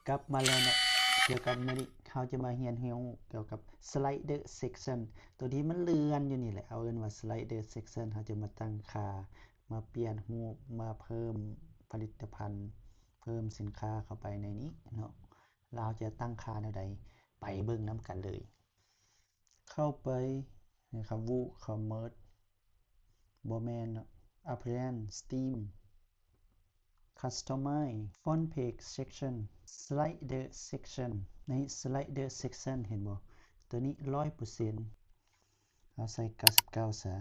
ກັບມາແລ້ວເນາະ ກ່ຽວກັບມື້ນີ້ເຮົາຈະມາຮຽນຮູ້ກ່ຽວກັບ slider section ຕົວທີ່ມັນເລື່ອນຢູ່ນີ້ແຫຼະ ເຮົາເອີ້ນວ່າ slider section ເຮົາຈະມາຕັ້ງຄ່າ ມາປ່ຽນຮູບ ມາເພີ່ມຜະລິດຕະພັນ ເພີ່ມສິນຄ້າເຂົ້າໄປໃນນີ້ເນາະ ແລ້ວເຮົາຈະຕັ້ງຄ່າແນວໃດ ໄປເບິ່ງນຳກັນເລີຍ. ເຂົ້າໄປນະຄັບ WooCommerce ບໍ່ແມ່ນເນາະ Appearance, Theme, Customize, Front Page Section, Slider Section. ໃນ Slider Section ເຫັນບໍ່? ຕົວນີ້ຮ້ອຍເປີເຊັນ ເຮົາໃສ່ເກົ້າສິບເກົ້າຊະ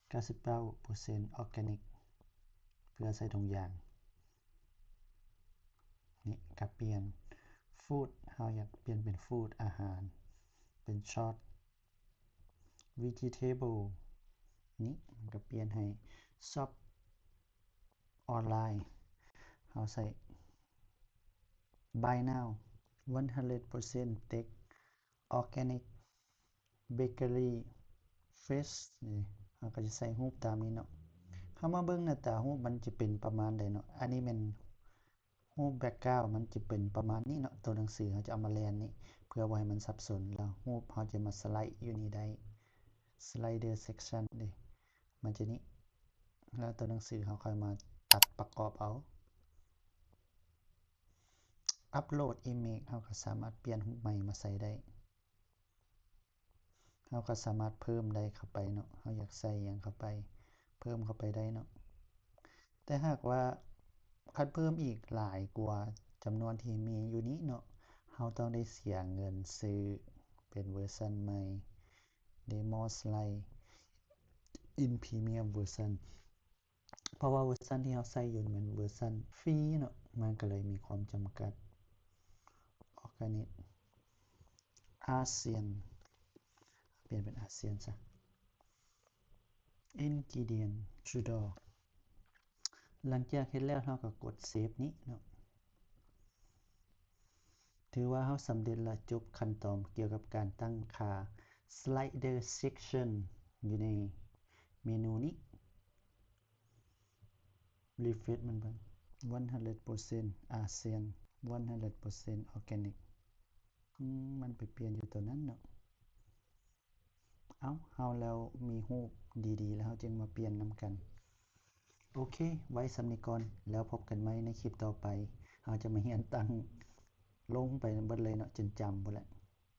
ເກົ້າສິບເກົ້າເປີເຊັນ Organic ເພື່ອໃສ່ຖົງຢາງ. ນີ້ກະປ່ຽນ Food ເຮົາຢາກປ່ຽນເປັນ Food ອາຫານ ເປັນ Shop Vegetable ນີ້ມັນກະປ່ຽນໃຫ້ Shop ອອນລາຍ ເຮົາໃສ່ Buy Now ໜຶ່ງຮ້ອຍເປີເຊັນ Tech Organic Bakery Fresh ນີ້ ເຮົາກະຈະໃສ່ຮູບຕາມນີ້ເນາະ. ເຮົາມາເບິ່ງໜ້າຕາຮູບມັນຈະເປັນປະມານໃດເນາະ. ອັນນີ້ແມ່ນຮູບ background ມັນຈະເປັນປະມານນີ້ເນາະ. ຕົວໜັງສືເຮົາຈະເອົາມາແລ່ນນີ້ ເພື່ອບໍ່ໃຫ້ມັນສັບສົນ. ແລ້ວຮູບເຮົາຈະມາ slide ຢູ່ນີ້ໄດ້ Slider Section ເດ້ ມັນຈະນີ້. ແລ້ວຕົວໜັງສືເຮົາຄ່ອຍມາຕັດປະກອບເອົາ. Upload Image ເຮົາກະສາມາດປ່ຽນຮູບໃໝ່ມາໃສ່ໄດ້. ເຮົາກະສາມາດເພີ່ມໄດ້ເຂົ້າໄປເນາະ ເຮົາຢາກໃສ່ຫຍັງເຂົ້າໄປ ເພີ່ມເຂົ້າໄປໄດ້ເນາະ. ແຕ່ຫາກວ່າຄັນເພີ່ມອີກຫຼາຍກວ່າຈຳນວນທີ່ມີຢູ່ນີ້ເນາະ ເຮົາຕ້ອງໄດ້ເສຍເງິນຊື້ເປັນເວີຊັນໃໝ່ Demo Slide in Premium Version ເພາະວ່າເວີຊັນທີ່ເຮົາໃຊ້ຢູ່ແມ່ນເວີຊັນຟຣີເນາະ ມັນກະເລີຍມີຄວາມຈຳກັດ. Organic ASEAN ປ່ຽນເປັນ ASEAN ຊະ Ingredient Trudeau. ຫຼັງຈາກເຮັດແລ້ວເຮົາກະກົດ Save ນີ້ເນາະ. ຖືວ່າເຮົາສຳເລັດລະ ຈົບຂັ້ນຕອນກ່ຽວກັບການຕັ້ງຄ່າ Slider Section ຢູ່ໃນເມນູນີ້. Refresh ມັນເບິ່ງ ໜຶ່ງຮ້ອຍເປີເຊັນ ASEAN ໜຶ່ງຮ້ອຍເປີເຊັນ Organic. ອືມ ມັນໄປປ່ຽນຢູ່ຕົວນັ້ນເນາະ. ເອົ້າ ເຮົາແລ້ວມີຮູບດີໆ ແລ້ວເຮົາຈຶ່ງມາປ່ຽນນຳກັນ. ໂອເຄ ໄວ້ສ່ຳນີ້ກ່ອນ ແລ້ວພົບກັນໃໝ່ໃນຄລິບຕໍ່ໄປ. ເຮົາຈະມາຮຽນຕັ້ງລົງໄປເບິດເລີຍເນາະ ຈົນຈຳພຸ້ນແຫຼະ.